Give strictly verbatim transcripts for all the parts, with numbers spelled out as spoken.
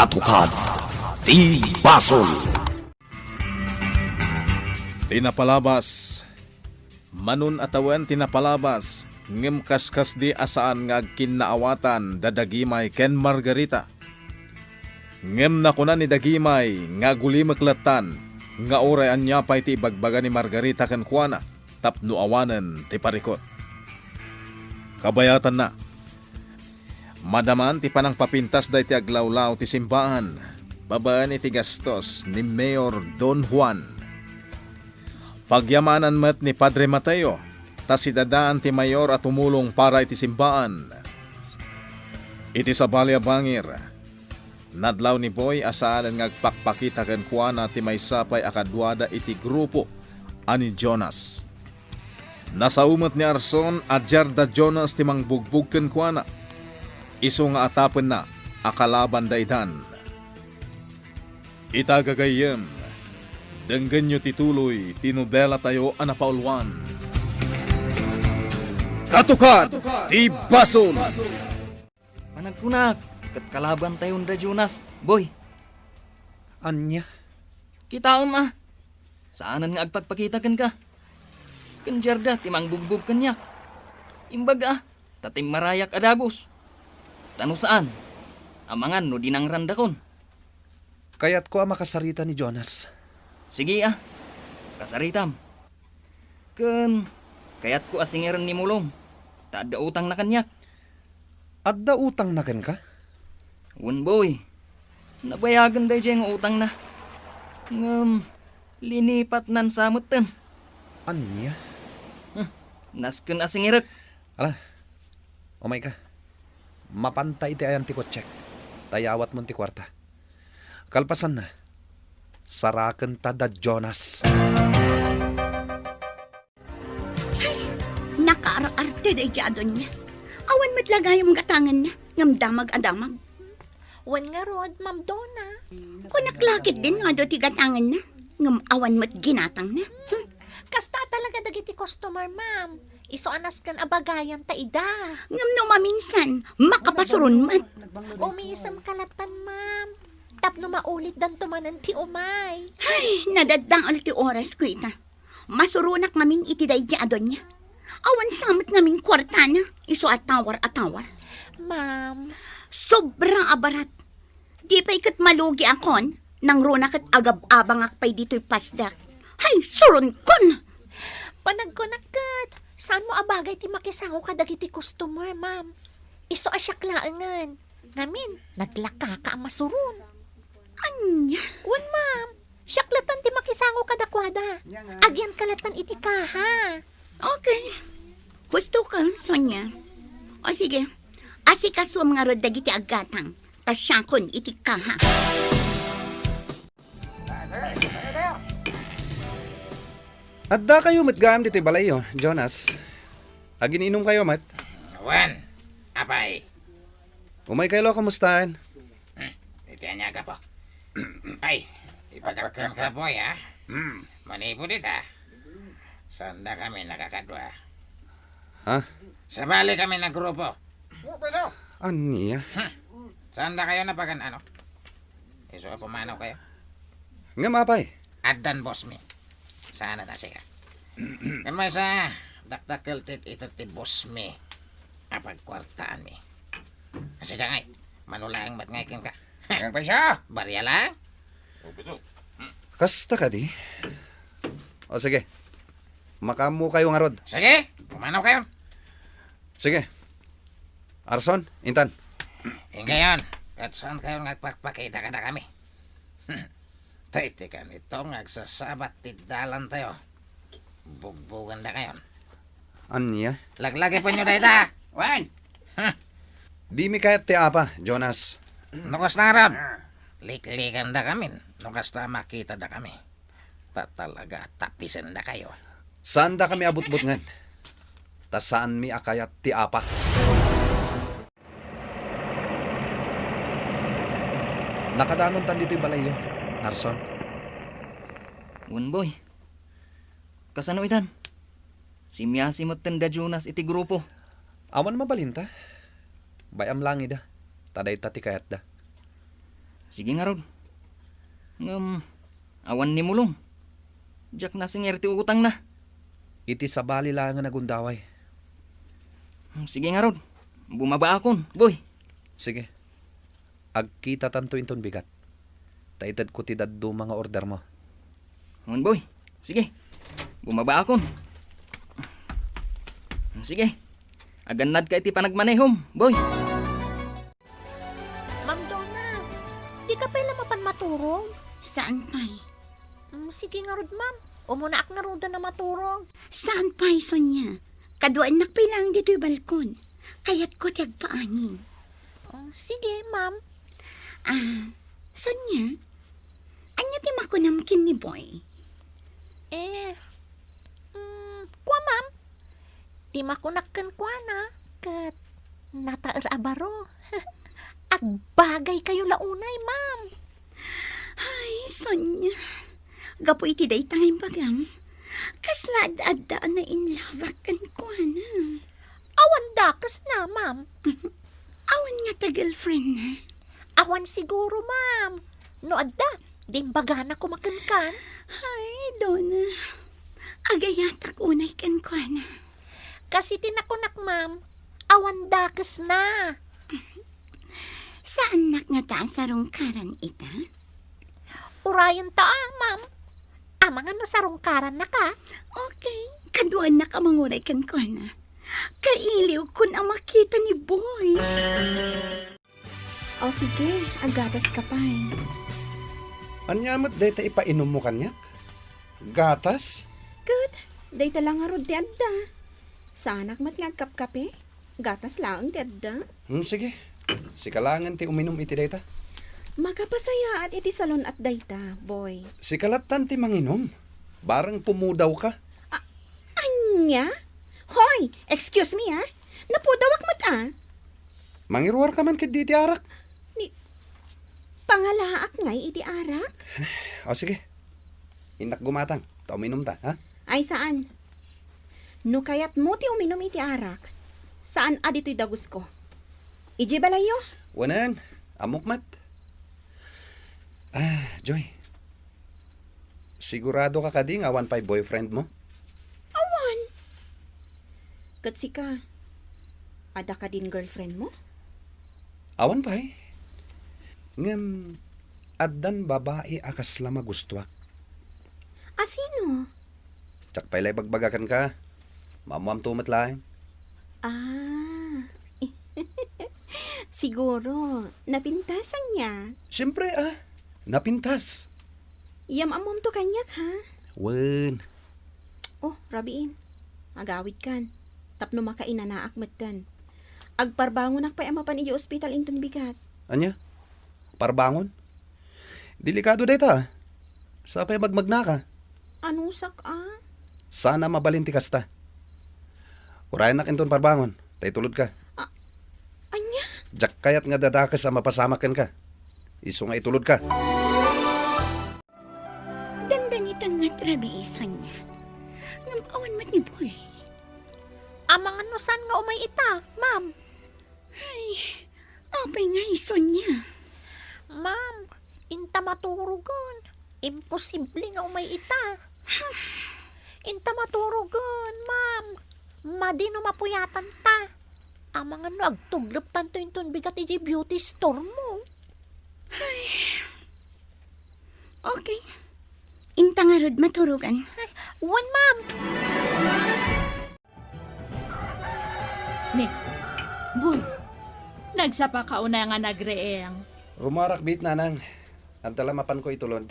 Tukad ti basol. Ti napalabas. Manon a tawen ti napalabas, ngem kaskasdi a saan nga agkinnaawatan da Dagimay ken Margarita. Ngem nakuna ni Dagimay nga agulimek lattan, nga uray ania pay ti ibagbaga ni Margarita kenkuana tapno awanen ti parikut. Kabayatanna, madaman ti panangpapintasda iti aglawlaw ti simbaan babaen iti gastos ni Mayor Don Juan. Pagyamanan met ni Padre Mateo, ta sidadaan ti mayor a tumulong para iti simbaan. Iti sabali a bangir, nadlaw ni Boy a saanen nga agpakpakita kenkuana ti maysa pay a kaduada iti grupo a ni Jonas. Nasao met ni Arson a diarda Jonas ti mangbugbog kenkuana. Isu nga atapenna a kalabanda idan. Ita gagayyem, denggenyo ti tuloy ti nobelatayo a napauluan. Katukad ti basol! Panagkunak, ket kalabantayon da Jonas, Boy. Ania? Kitaem a, saanen nga agpakpakita kenka. Ken diarda ti mangbugbog kaniak. Imbag a, ta timmarayak a dagus. Ta no saan, amangan no dinangrandakon. Kayatko a makasarita ni Jonas. Sige a, kasaritam. Ken kayatko a singirem ni Mulong, ta adda utangna kaniak. Adda utangna kenka? Wen, Boy. Nabayagen daydiay nga utangna. Ngem, linipatnan sa metten. Ania? Huh, nasken a singirek. Ala, umayka. Mapanta iti ayan ti kotsek, ta yawatmon ti kuarta. Kalpasanna, sarakenta da Jonas. Ay, nakaar-arte daydiay a Doña. Awan met la gayam gatangenna, ngem damag a damag. Wen ngarud, Ma'am Donna. Kunak la ketdin no adu ti gatangenna, ngem awan met ginatangna. Hmm. Kasta talaga dagiti customer, ma'am. Isu a nasken a bagayanta ida. Ngem no maminsan, makapasuron met. Umisemka lattan, ma'am. Tapno maulitdanto manen ti umay. Ay, nadadangel ti orasko ita. Masuronak ngamin iti daydiay a Doña. Awan sa met ngamin kuartana, isu a tawar a tawar. Ma'am. Sobra a barat. Di pay ket malugiakon, nangruna ket agab-abangak pay ditoy pasdak. Hay, suronkon! Panagkunak ket, saanmo a bagay ti makisango kadagiti customer, ma'am. Isu a siak laengen. Ngamin, naglakaka a masuron. Ania? Wen, ma'am. Siak lattan ti makisango kadakuada. Agyanka lattan iti kaha. Okay. Husto ka, Sonia. O sige, asikasuem ngarud dagiti aggatang, ta siakon iti kaha. Addakayo met gayam ditoy balayyo, Jonas. Agin-inumkayo met? Wen, apay. Umaykayo la kumustaen. Hmm, iti ania, Apo? Ay, ipagakkan ka, boy, ha? Hmm. Manipud ita, saandakami nakakadua. Ha? Sabali kami nga grupo. Ania? Hmm. Saandakayo napagan-ano? Isu a pumanawkayo. Ngem apay? Addan boss mi. Saan a sika? Ngem maysa, dakdakkel ti ita ti boss mi a pagkuartaanmi. Sika ngay, mano laeng met ngay kenka. Ngem pay siya? Barya laeng. Kasta kadi? O sige. Makaammokayo ngarud. Sige, pumanawkayon. Sige. Arson, intan. Ingayon, ket saankayon nga agpakpakita kadakami. Tay ti kanito nga agsasabat ti dalantayo. Bugbugandakayon. Ania? Laglagipenyo dayta! Wen! Huh. Dimi kayat ti apa, Jonas. No kasta ngarud, liklikandakamin no kasta a makitadakami. Ta talaga a tapisendakayo. Saandakami a butbutngen. Ta saanmi a kayat ti apa. Nakadanontan ditoy balayyo, Arson. Wen, boy. Kasano itan? Simiasi metten da Jonas iti grupo. Awan mabalinta. Bay-am laeng ida, ta dayta ti kayatda. Sige ngarud. Ngem, awan ni Mulong. Diak nasinger ti utangna. Iti sabali laengen a gundaway. Hmm, sige ngarud. Bumabaakon, boy. Sige. Agkitatanto inton bigat. Ta itedko ti dadduma nga ordermo. Wen, boy. Sige. Bumabaakon. Hmm, sige. Agannadka iti panagmanehom, boy. Ma'am Donna, dika pay la mapan maturog? Saan pay? Mm, sige ngarud, ma'am. Umunaak ngaruden a maturog. Saan pay, Sonia? Kaduaennak pay laeng ditoy balkon. Kayatko ti agpaangin. Oh, sige, ma'am. Ah, Sonia, ania ti makunam ken ni Boy? Eh, mm, kua, ma'am. Ti makunak kenkuana, ket nataer a baro. Agbagaykayo la unay, ma'am. Ay, Sonia, gapu iti dayta nga imbagam, kasla ad-adda a nainlove-ak kenkuana. Awan dakesna, ma'am. Awan ngata girlfriendna? Awan siguro, ma'am. No adda, di imbagana koma kenkan. Ay, Donna, agayatak unay kenkuana. Kas iti nakunak, ma'am, awan dakesna. Saannak ngata a sarungkaran ita? Urayenta, ma'am. Amangan no sarungkarannaka. Okay, kaduaennak a manguray kenkuana. Kailiwkon a makita ni Boy. O sige, aggatas ka pay. Ania met dayta ipainommo kaniak? Gatas? Ket, dayta la ngarud ti adda. Saanak met nga agkapkape. Gatas laeng ti adda. Hmm, sige. Sika laengen ti uminom iti dayta. Makapasayaat iti salun-at dayta, boy. Sika lattan ti manginom. Bareng pumudawka. A-, ania? Hoy, excuse me, ah. Napudawak met, ah. Mangiruarka man ketdi iti arak. Ni, pangalaak ngay iti arak? O, sige. Innak gumatang, ta uminumta, ha? Ay, saan. No kayatmo ti uminum iti arak, saan a ditoy dagusko. Idiay balayyo? Wen, ammok met. Ah, Joy. Siguradoka kadi nga awan pay boyfriendmo? Awan. Ket sika, adda kadin girlfriendmo? Awan pay. Ngem, addan babai a kasla magustuak. A sino? Diak pay la ibagbaga kenka. Maammoamto met laeng. Ah. Siguro, napintas ania? Siempre, ah. Napintas. Yam-ammomto kaniak, ha? Wen. Oh, rabiin. Agawidkan. Tapno makainanaak metten. Agparbangonak pay a mapan idiay ospital inton bigat. Ania? Parbangon? Delikado dayta, ah. Sapay magmagnaka. Anusak, ah? Sana mabalin ti kasta. Urayennak inton parbangon, ta itulodka. A-, ania? Diak kayat nga dadakes a mapasamak kenka. Isu nga itulodka. Dandani ta ngarud rabii, Sonia. Ngem awan met ni Boy. Amangan no saan nga umay ita, ma'am. Ay, apay nga, Sonia? Ma'am, inta maturogen. Imposible nga umay ita. Inta maturogen, ma'am. Madi no mapuyatanta. Amangan no agtugleptanto inton bigat idiay beauty store mo. Ay. Okay. Inta ngarud maturogen. Ay, wen, ma'am. Ni, Boy, nagsapaka unay nga nagreeng. Rumarak bit, nanang. Adda la mapanko itulod.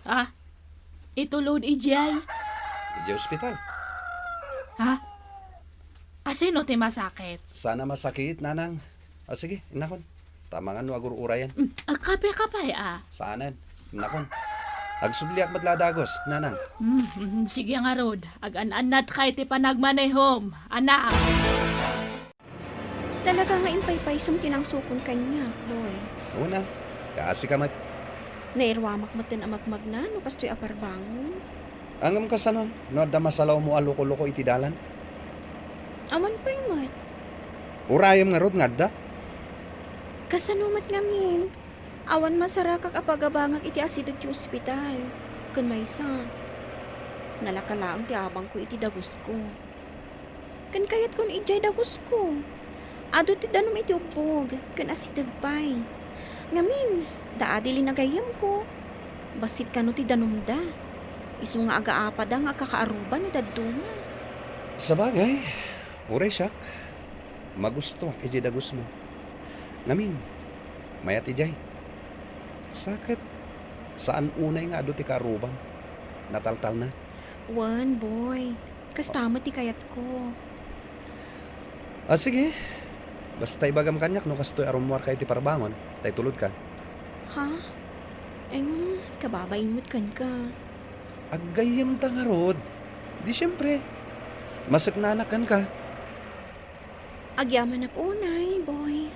Ah, itulod idiay? Idiay ospital. Ha? Asino ti masakit? Sana masakit, nanang. Ah, sige, innakon. Tamangan no agur-urayan. Mm, agkape ka pay, ah. Saanen. Innakon. Agsubliak met la a dagus, nanang. Mm, mm, sige ngarud. Agan-annadka iti panagmanehom, anak. Talaga nga impaypaysom ti nangsukon kaniak, boy. Una, kaasi ka met. Nairuamak metten a magmagna no kastoy a parbangon. Ngem kasanon, no adda masalawmo a loko-loko iti dalan? Awan pay met. Urayem ngarud nga adda. Kasano met ngamin? Awan masarakak a pagabangak iti asideg ti ospital. Ken maysa, nalaka laeng ti abangko iti dagusko. Ken kayatkon idiay dagusko. Adu ti danum iti ubbog, ken asideg pay. Ngamin, da adi linagayyemko. Bassit kano ti danumda. Isu nga agaapada nga agkakaaruba no dadduma. Sabagay, uray siak, magustoak idiay dagusmo. Ngamin, mayat idiay. Sa ket, saan unay nga adu ti kaarubam. Nataltalna. Wen, boy. Kasta met ti kayatko. Ah, sige. Basta ibagam kaniak no kastoy a rummuarka iti parbangon, ta itulodka. Ha? Ay, ngem, kababain met kenka. Aggayyemta ngarud. Di siempre, maseknanak kenka. Agyamanak unay, boy.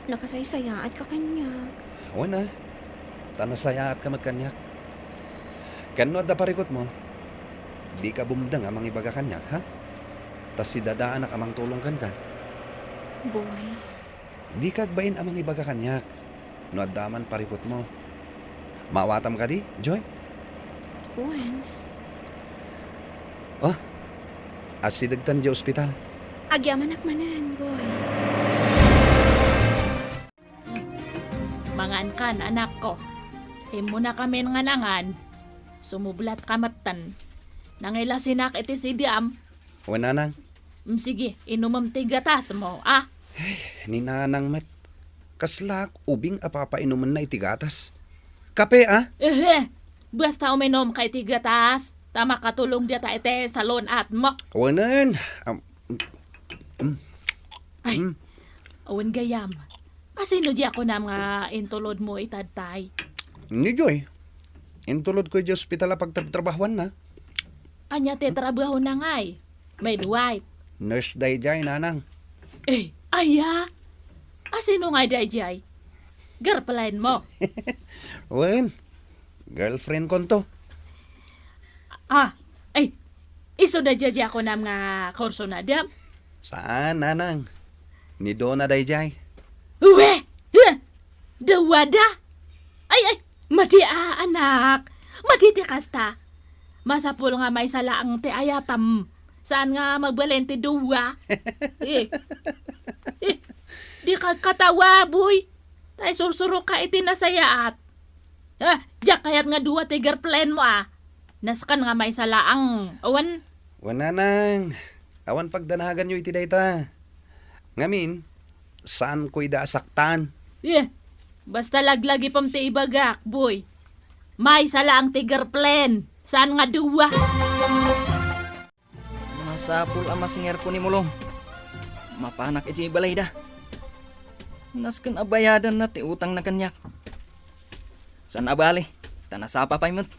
Nakasaysayaatka kaniak. Wen a, ta nasayaatka met kaniak. Ken no adda parikutmo, dika bumdeng a mangibaga kaniak, ha? Ta sidadaanak a mangtulong kenka. Boy. Dika agbain a mangibaga kaniak no adda man parikutmo. Maawatam kadi, Joy? Wen. Oh, asidegtan idiay ospital. Agyamanak manen, boy. Mangankan, anakko. Immunakamin nga nangan. Sumublatka metten. Nangilasinak iti sidiam. Wen, nanang. Mm, sige, inumem ti gatasmo, a? Ay, ni nanang met. Kaslaak ubing a papainumenna iti gatas. Kape, a? Ehe, basta uminumka iti gatas, ta makatulong dayta iti salun-atmo. Wenen. Am, mm. Ay, mm. Awan gayam. Asino diay a kunam nga intulodmo itad tay? Ni Joy. Intulodko idiay ospital a pagtrabtrabahuanna. Ania ti trabahona ngay? Midwife. Nurse daydiay, nanang. Eh, aya? Asino ngay daydiay? Girlfriendmo? Wen, girlfriendkonto. Ah, ay, isu daydiay a kunam nga kursunadam? Saan, nanang. Ni Dona daydiay. Uwe! Huh! Dawada? Ay, ay, madi a, anak. Madi ti kasta. Masapul nga maysa laeng ti ayatam. Saan nga magbalen ti dua? Eh. Eh, dika katawa, boy. Tay sursuroka iti nasayaat. Ah, diak kayat nga dua ti girlfriendmo, a. Nasken nga maysa laeng. Awan? Wen, nanang. Awan pagdanaganyo iti dayta. Ngamin, saanko ida a saktan. Eh, basta laglagipem ti ibagak, boy. Maysa laeng ti girlfriend. Saan nga dua? Masapul a masingerko ni Mulong. Mapanak idiay balayda. Nasken a bayadanna ti utangna kaniak. Saan a bale, ta nasapa pay met.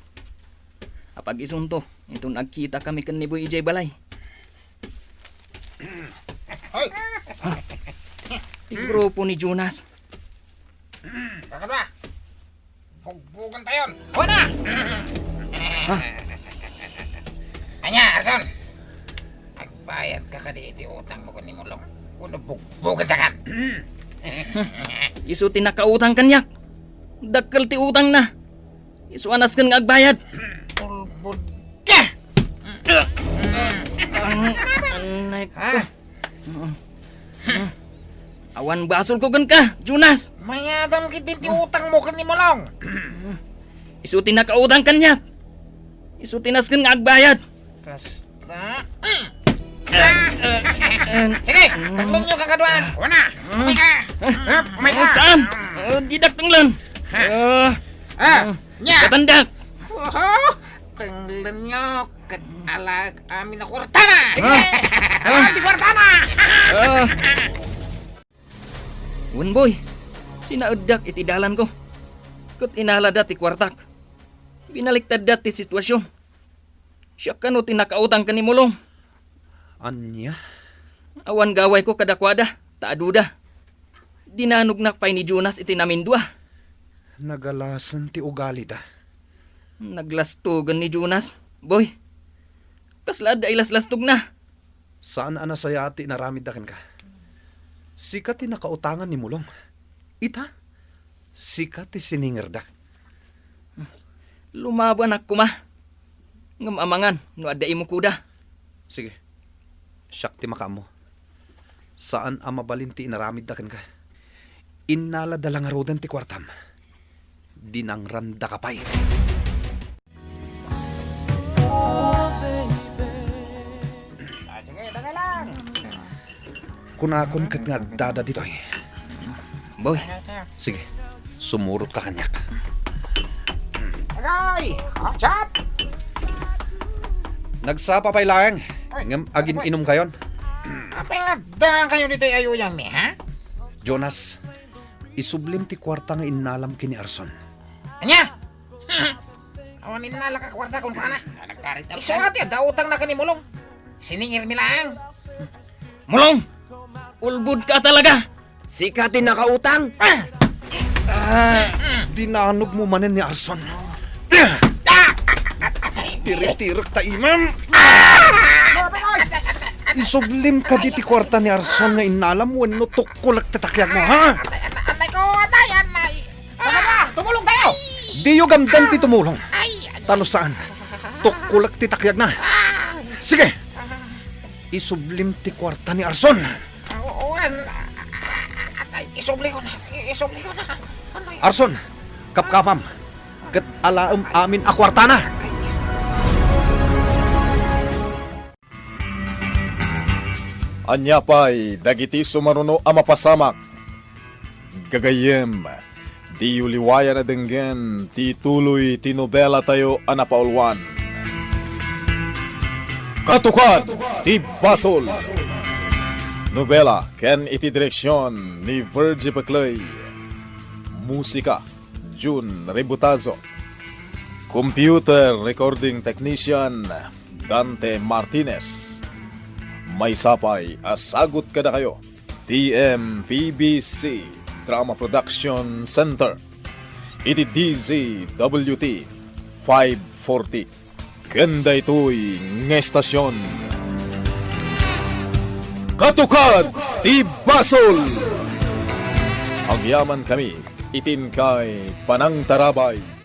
Apag-isunto, inton agkitakami ken ni Boy idiay balay. Hoy! Ha? Ti grupo ni Jonas. Kakadua! Bugbugentayon! Wala! Ha? Ania, Arson? Agbayadka kadi iti utangmo ken ni Mulong? Wenno bugbugentakan? Isu ti nakautang kaniak. Dakkel ti utangna. Isu a nasken nga agbayad. Ulbod ka! Ang, ang, Ha? Awan basolko kenka, Jonas. Mayadam ketdi ti utangmo ken ni Mulong. Isu ti nakautang kaniak. Isu ti nasken nga agbayad. Kasta. Sige, tenglenyo kakadua. Wana. Umay ka. Umay ka. Saan? Ah, didak tenglen. Ah. Ah, nia. Katandak. Oho, tenglenyo. Ket alaek amin a kuartana. Sige. Ah. Alaek ti kuartana. Ah. Wen, Boy, sinaeddak iti dalanko. Ket inalada ti kuartak. Binaliktadda ti sitwasyon. Siak kano ti nakautang ken ni Mulong. Ania? Awan gawayko kadakuada, ta aduda. Dinanognak pay ni Jonas iti namindua. Nagalasen ti ugalida. Naglastogen ni Jonas, Boy. Kasla adda ilaslastogna. Saan a nasayaat ti inaramidda kenka. Sika ti nakautangan ni Mulong. Ita, Sika ti siningerda. Lumabo, anak, koma. Ngem amangan no adda imukoda. Sige. Siak ti makaammo. Saan a mabalin ti inaramidda kenka. Innalada la ngaruden ti kuartam. Dinangrandaka pay. Kunakon ket nga addada ditoy. Boy. Sige, sumurotka kaniak. Agay! Ah, chat! Nagsapa pay laeng, ngem agin-inumkayon. Apay nga addaankayo ditoy ay uyangmi, ha? Jonas, isublim ti kuarta nga innalam ken ni Arson. Ania? Awan innalak a kuarta kenkuana. Isu a ti adda utangna ken ni Mulong. Siningermi laeng. Mulong! Ulbodka talaga! Sika ti nakautang! Ah! Ah! Dinanogmo manen ni Arson. Ah! Tiritirek ta imam! Isublim kadi ti kuarta ni Arson nga innalam wenno tukkolek ti takiagmo, ha? Atay, atay, atay ko, atay, atay. Tumulong tayo! Diyo gamdan ti tumulong. Ay, ay, ta no saan, tukkolek ti takiagna. Sige! Isublim ti kuarta ni Arson. Awan. Atay, isubli ko na. Isubli ko na. Ano yan? Arson, kapkapam. Ket alaem amin a kuartana. Ania pay dagiti sumaruno a mapasamak? Gagayyem, diyo liwayan a denggen ti tuloy ti nobelatayo a napauluan. Katukad ti Basol. Nobela ken iti direksion ni Virgie Peclay. Musika, Jun Ributazo. Computer recording technician, Dante Martinez. Maysa pay a sagut kadakayo ti M P B C Drama Production Center iti D Z W T five forty. Ken daytoy nga estasion, Katukad ti Basol! Agyamankami iti inkay panangtarabay.